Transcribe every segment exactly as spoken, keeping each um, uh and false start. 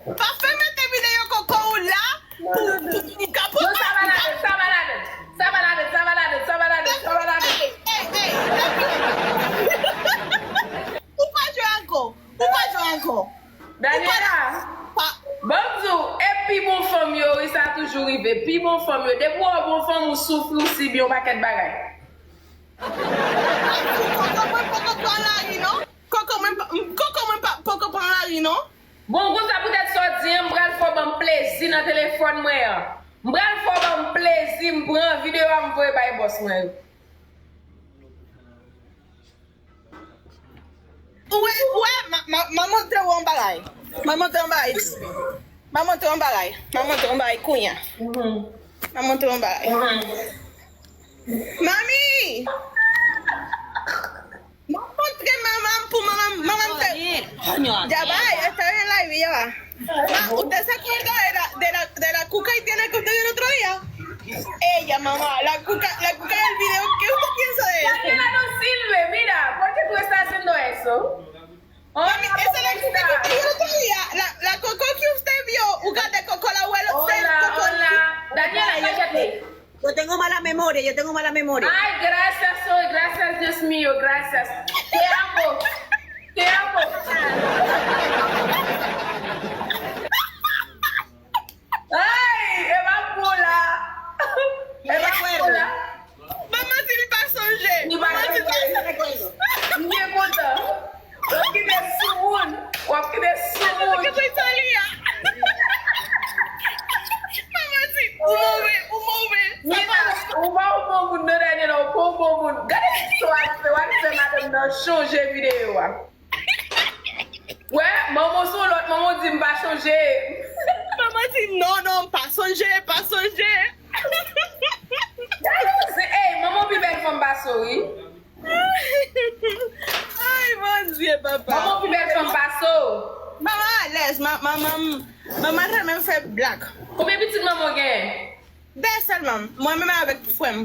Pa fè mete videyo koko ou la pou, pou m ka pou. Non, sa va ladan, sa va ladan. Sa va ladan, sa va ladan, sa va ladan, sa va ladan. Ey, ey, ey. Ou pa jwe ankò. Ou pa jwe ankò. Daniela, ban m di w, e pi bon fanm yo, wi, sa toujou rive. Pi bon fanm yo. Depi w wè bon fanm, ou soufri, ou sibi yon pakèt bagay. Koko mwen poko pran lari, non? Koko mwen pa, koko mwen pa, poko pran lari, non? Bon, konsa poutèt sa w di an, m pral fè w ban m plezi nan telefòn mwen an. M pral fè w ban m plezi, m pran videyo a, m voye bay bòs mwen yo. Ou wè, ou wè, ma, ma, ma montre w yon bagay. Ma montre w yon bagay. Ma montre w yon bagay. Ma montre w yon bagay kounye a. Ma montre w yon bagay. Mami! Ma montre manman m pou manman m, manman m te. Djabay, esta en la vida. Ma, ¿usted se acuerda de la, de la, de la cuca haitiana que usted vio el otro día? Ella, mamá, la cuca, la cuca del video que usted piensa de ella. Daniela, no sirve, mira, ¿por qué tú estás haciendo eso? Mami, esa es la cuca que usted vio el otro día. La, la coco que usted vio, jugar de coco, la abuela, hola, hola. Daniela, cállate. Yo tengo mala memoria, yo tengo mala memoria. Ay, gracias, hoy, gracias, Dios mío, gracias. Te amo, te amo. Ay, e pa pou la. E pa pou la. Manman di li pa sonje. Li pa sonje. M byen kontan. W ap kite sou moun. W ap kite sou moun. Manman di, ou move, ou move. Ou pa yon bon moun nan dènye la, ou pa yon bon moun. Gade sa w ap fè, w ap fè madanm nan chonje videyo a. Wè, manman sou lòt, manman di m pa chonje. Manman di non, non, pa sonje, pa sonje. Gade w se, ey, manman pi bèl fanm pase w, wi. Ay, Bondye, papa. Manman pi bèl fanm pase w. Manman alèz, ma, manman, manman renmen fè blag. Konbyen pitit manman w genyen? De sèlman. Mwen menm avèk frè m.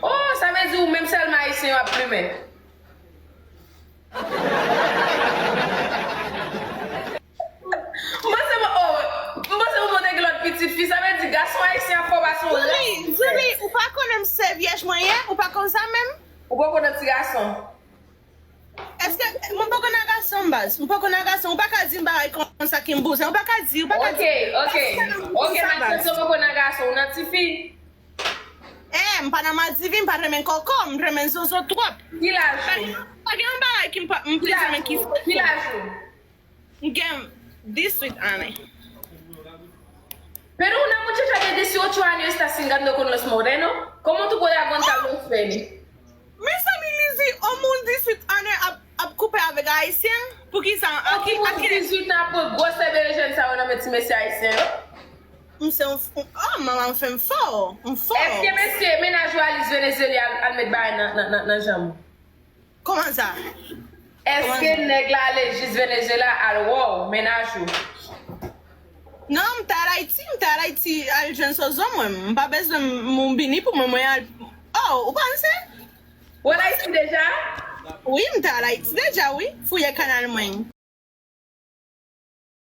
Oh, sa vle di ou menm sèlman ayisyen yo ap plimen. M panse mwen, oh, m panse mwen te gen lòt pitit fi, sa vle di gason ayisyen ap fè w pase yon rès. Zoubi, Zoubi, ou pa konnen m se vyèj mwen ye, ou pa konn sa menm? Ou poko nan ti gason. baz. M poko nan gason. Ou pa ka di m bagay konsa ki m bouzen. Ou pa ka di, ou pa ka Ok, di. Ok, ok, Maxence, ou poko nan gason, ou nan tifi? Eh, m pa nan madivi, m pa renmen kòkò, m renmen zozo twòp. Ki laj ou? Pa gen yon bagay ki m pa m Ki plis laj renmen ki ou? Ki laj ou? M gen diswit ane. Pero una muchacha de dieciocho años está cingando con los morenos. ¿Cómo tú puedes aguantar los penes? Mezanmi, Lizzy, yon moun diswit ane ap, ap koupe avèk ayisyen? Poukisa? A ki, a ki, Dizuit an ap pran gwosè berejèn sa yo nan men ti mesye ayisyen yo. M se yon f- oh, manman, m fè m fò. M fò. Èske mesye mennaj ou Alice Venezuela al, al met bagay nan, nan, nan, nan janm ou? Kòman sa? Èske nèg la ale jis Venezuela al wè w, mennaj ou? Non, m ta al Ayiti, m ta al Ayiti al jwenn sozo mwen. M pa bezwen moun bini pou mwen, mwen al. Oh, ou panse? Ou al Ayiti deja? Wi, m ta al Ayiti deja, wi. Fouye kanal mwen.